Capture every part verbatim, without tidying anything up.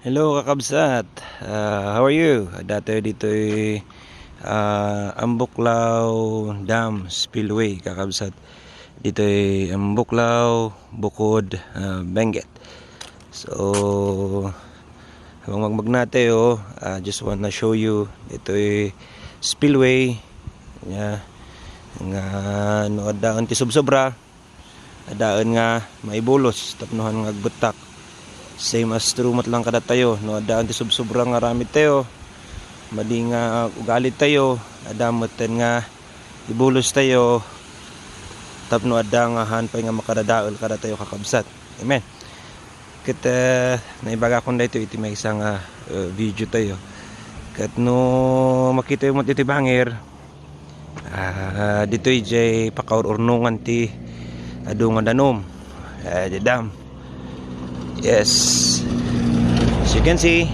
Hello, kakabsat. Ah, how are you? Adda tayo ditoy, ah, Ambuklao Dam Spillway, kakabsat. Ditoy Ambuklao, Bukod, ah, Benguet. So, habang magmagna tayo, I just wanna show you ditoy spillway. Yeah. Nga no addaen ti subsobra, adaen nga maibulos tapno han nga agbettak. Same as true met lang kadatayo, no addaen ti subsobra nga aramid tayo, madi nga ugali tayo, adda metten nga ibulos tayo tapno adda nga han pay nga makadadael kadatayo, kakabsat. Amen. Ket, eh, naibagakon daytoy iti maysa nga, eh, video tayo. Ket no makitayo met iti bangir, ah, ditoy jay pakaur-urnongan ti adu nga danum. Ah, the dam. Yes. As you can see,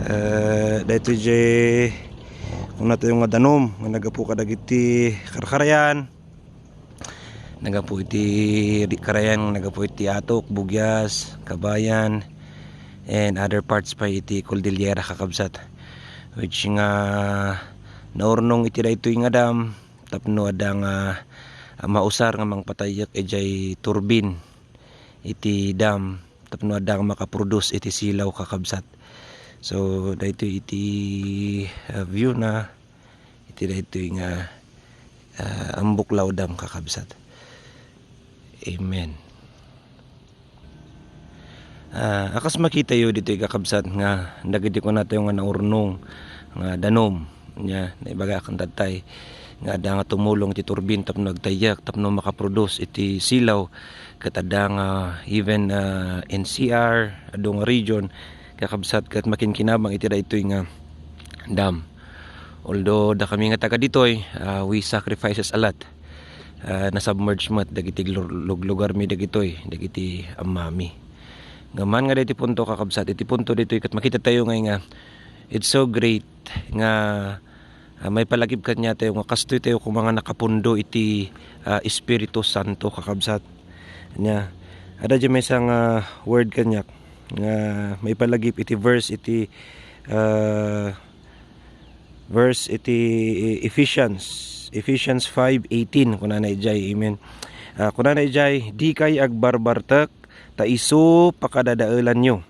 eh, daytoy jay kunatayo nga danum nga naggapu kadagiti karkarayan. Naggapu iti ri-, karayan, naggapu iti Atok, Bugias, Kabayan, and other parts pa iti Cordillera, kakabsat. Which nga naurnong iti daytoy nga dam tapno adda nga, ah, mausar nga mangpatayek idiay turbine iti dam tapno adda nga makaproduce iti silaw, kakabsat. So, daytoy iti, ah, view na iti daytoy nga, ah, Ambuklao Dam, kakabsat. Amen. Ah, a kas makitayo ditoy, kakabsat, nga dagiti kunatayo nga naurnong nga danum, nya, naibagakon tattay nga adda nga tumulong iti turbine tapno agtayek, tapno makaproduce iti silaw, ket adda nga even, ah, N C R, adu nga region, kakabsat, ket makinkinabang iti daytoy nga dam. Although dakami nga taga ditoy, ah, we sacrifices a lot. Ah, nasubmerge met dagiti lur-, luglugarmi dagitoy, dagiti ammami. Ngem man nga daytoy punto, kakabsat, iti punto ditoy ket makita tayo ngay nga it's so great nga, ah, maipalagip kaniatayo nga kastoy tayo koma nga nakapundo iti, ah, Espiritu Santo, kakabsat. Nya, adda diay maysa nga word kaniak nga maipalagip iti verse iti, ah, verse iti Ephesians, Ephesians five eighteen, kunana idiay, amen. Ah, kunana idiay, "Dikay agbarbartek, ta isu pakadadaelanyo.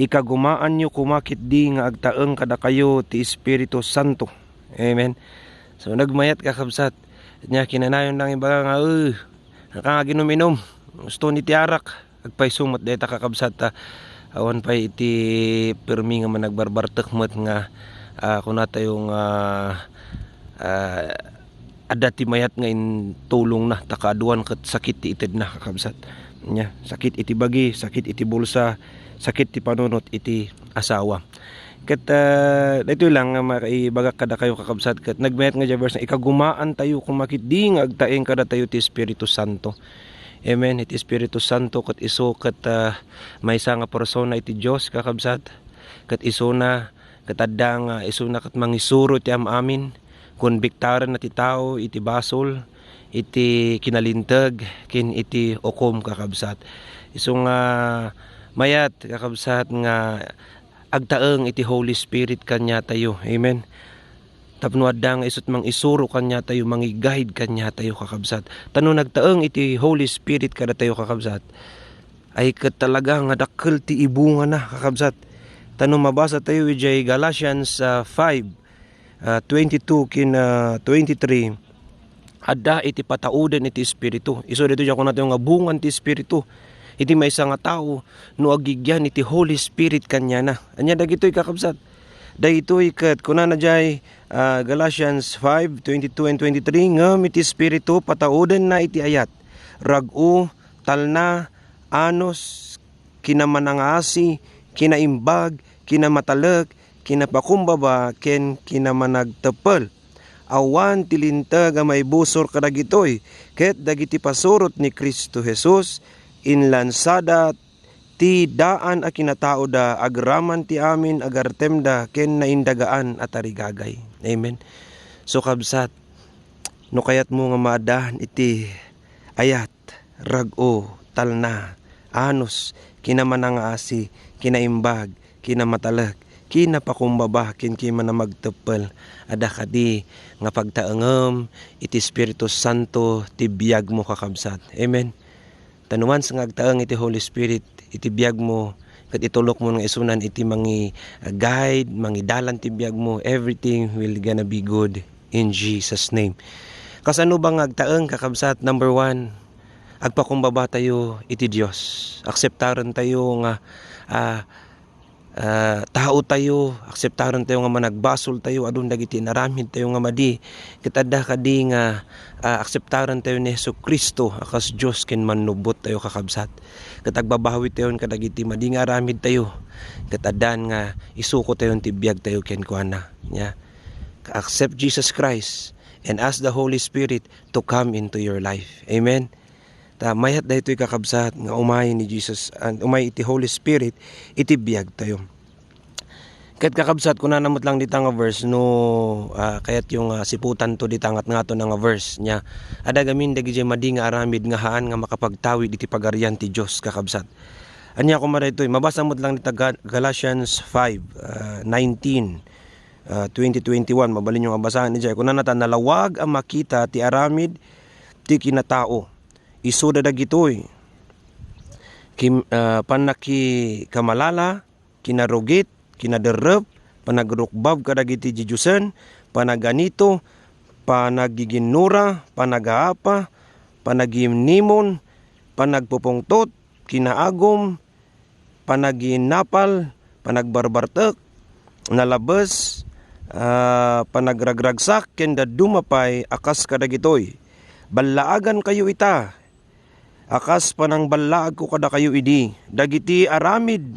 Ikagumaanyo koma ketdi nga agtaeng kadakayo ti Espiritu Santo." Amen. So, nagmayat, kakabsat. Nya, kinanayon lang ibaga nga, "Eh, ka nga aginum-inum. Gusto ni ti arak." Agpayso met dayta, kakabsat, ta awan pay iti permi nga managbarbartek met nga, ah, kunatayo nga, ah, adda ti mayat nga intulongna, ta kaaduan ket sakit ti itedna, kakabsat. Nya, sakit iti bagi, sakit iti bulsa, sakit ti panunot iti asawa. Ket, ah, daytoy lang nga maibagak kadakayo, kakabsat, ket nagmayat nga diay verse nga, "Ikagumaantayo koma ketdi nga agtaeng kadatayo ti Espiritu Santo." Amen. Iti Espiritu Santo ket isu ket, ah, maysa nga persona iti Dios, kakabsat. Ket isuna ket adda nga isuna ket mangisuro iti am-amin. Konbiktarenna ti tao iti basol, iti kinalinteg, ken iti ukom, kakabsat. Isu nga mayat, kakabsat, nga agtaeng iti Holy Spirit kaniatayo. Amen. Tapno adda nga isut mangisuro kaniatayo, mangi-guide kaniatayo, kakabsat. Ta no nagtaeng iti Holy Spirit kadatayo, kakabsat, ay ket talaga nga dakkel ti ibungana, kakabsat. Ta no mabasa tayo idiay Galatians, ah, five, ah, twenty-two ken, ah, twenty-three, adda iti patauden iti Espiritu. Isu daytoy diay kunatayo nga bungan ti Espiritu iti maysa nga tao no aggigyan iti Holy Spirit kaniana. Ania dagitoy, kakabsat? Daytoy ket kunana diay, ah, Galatians five twenty-two and twenty-three, "Ngem iti Espiritu pataudenna iti ayat, rag-o, talna, anus, kinamanangaasi, kinaimbag, kinamatalek, kinapakumbaba, ken kinamanagteppel." Awan ti linteg a maibusor kadagitoy, ket dagiti pasurot ni Cristo Jesus, inlansada ti daan a kinataoda agraman ti amin a gartemda ken naindagaan a tarigagay. Amen. So, kabsat, no kayatmo nga maaddaan iti ayat, rag-o, talna, anus, kinamanangaasi, kinaimbag, kinamatalek, kinapakumbaba, ken kinamagteppel. Adda kadi nga pagtaengem iti Espiritu Santo ti biagmo, kakabsat. Amen. Ta no once nga agtaeng iti Holy Spirit iti biagmo, ket itulokmo nga isunan iti mangi-, guide, mangidalan ti biagmo, everything will gonna be good in Jesus' name. Kasano ba nga agtaeng, kakabsat? Number one, agpakumbaba tayo iti Dios. Akseptaren tayo nga, ah, ah, tao tayo, akseptaren tayo nga managbasol tayo, adun dagiti inaramid tayo nga madi. Ket adda kadi nga, ah, akseptaren tayo ni Jesu-Cristo a kas Dios ken Mannubbot tayo, kakabsat. Ket agbabawi tayo kadagiti madi nga aramid tayo. Ket addan nga isuko tayo ti biag tayo kenkuana. Nya, accept Jesus Christ and ask the Holy Spirit to come into your life. Amen. Ta mayat daytoy, kakabsat, nga umay ni Jesus, ah, umay iti Holy Spirit iti biagtayo. Ket, kakabsat, kunana met lang dita nga verse, no, ah, kayatyo nga siputanto dita ngatngaton nga verse, nya, adda gamin dagiti madi nga aramid nga haan nga makapagtawid iti pagarian ti Dios, kakabsat. Ania koma daytoy? Mabasa met lang dita Ga-, Galatians five, ah, nineteen, ah, twenty, twenty-one. Mabalinyo nga basaen idiay. Kunana ta, nalawag a makita ti aramid ti kinatao. Isuda dagitoy: kim-, ah, pannakikamalala, kinarugit, kinaderrep, panagrukbab kadagiti didiosen, panaganito, panagiginnura, panagaapa, panagimnimon, panagpupungtot, kinaagum, panagiinnapal, panagbarbartek, nalabes, ah, panagragragsak, ken dadduma pay a kas kadagitoy. Ballaagankayo ita, a kas panangballaagko kadakayo idi. Dagiti aramid,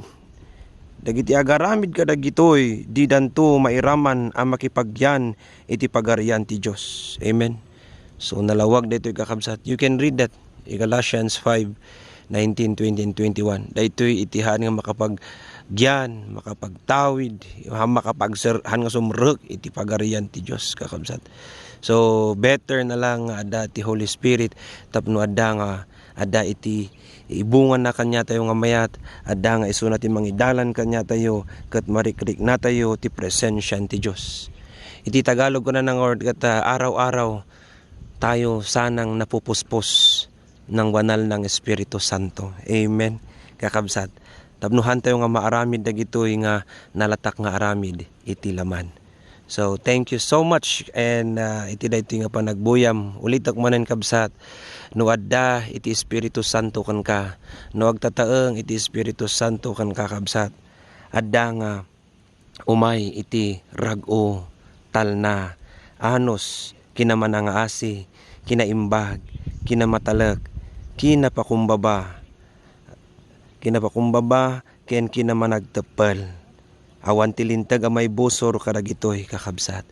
dagiti agaramid kadagitoy, didanto mairaman a makipagyan iti Pagarian ti Dios. Amen. So, nalawag daytoy, kakabsat. You can read that, Galatians five nineteen, twenty, and twenty-one. Daytoy iti haan nga makapagyan, makapagtawid, haan makapagser-, haan nga sumrek iti Pagarian ti Dios, kakabsat. So, better na lang nga adda ti Holy Spirit tapno adda nga, adda iti ibunganna kaniatayo nga mayat, adda nga isuna ti mangidalan kaniatayo, ket marikriknatayo ti presensian ti Dios. Iti Tagalog, kunana nga word ket, ah, araw-araw tayo sanang napupuspos ng banal ng Espiritu Santo. Amen, kakabsat. Tapno haan tayo nga maaramid dagitoy nga nalatak nga aramid iti laman. So, thank you so much, and, ah, iti daytoy nga panagbuyam, ulitek manen, kabsat, no adda iti Espiritu Santo kenka, no agtataeng iti Espiritu Santo kenka, kabsat, adda nga umay iti rag-o, talna, anus, kinamanangaasi, kinaimbag, kinamatalek, kinapakumbaba, kinapakumbaba, ken kinamanagteppel. Awan ti linteg a maibusor kadagitoy, kakabsat.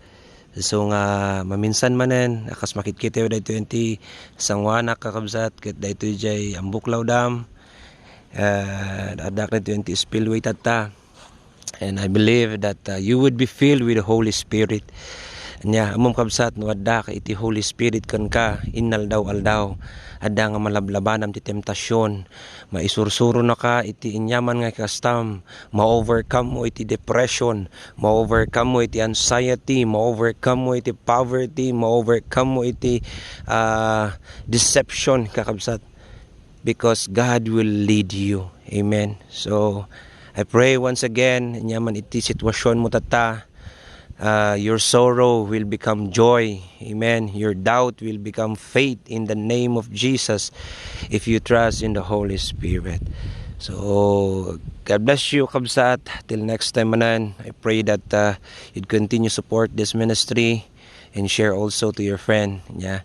Isu nga maminsan manen, a kas makitkitayo daytoy ti sangoanak, kakabsat, ket daytoy jay Ambuklao Dam, eh, adda daytoy ti spillway tatta. And I believe that, uh, you would be filled with the Holy Spirit. Nya, ammom, kabsat, no adda ka iti Holy Spirit kenka, innaldaw-aldaw, adda nga malablabanam ti temptasyon, maisursuronaka iti aniaman nga ikastam, ma-overcome mo iti depression, ma-overcome mo iti anxiety, ma-overcome mo iti poverty, ma-overcome mo iti, ah, deception, kakabsat, because God will lead you. Amen. So, I pray once again, aniaman iti sitwasionmo tatta, uh, your sorrow will become joy. Amen. Your doubt will become faith in the name of Jesus if you trust in the Holy Spirit. So, God bless you, kabsat. Till next time, manen, I pray that, uh, you'd continue support this ministry and share also to your friend. Yeah.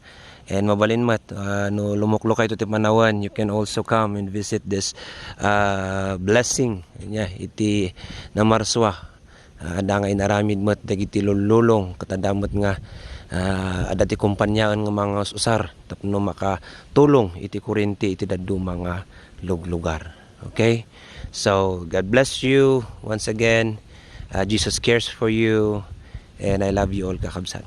And mabalin met, uh, no lumuklokayto ti panawen, you can also come and visit this, uh, blessing. Yeah, iti Namarsua. Ah, adda nga inaramid met dagiti lullulong, ket adda met nga, ah, adda ti kompaniaen nga mangaus-usar tapno makatulong iti kurente iti dadduma nga luglugar. Okay? So, God bless you once again. Ah, Jesus cares for you, and I love you all, kakabsat.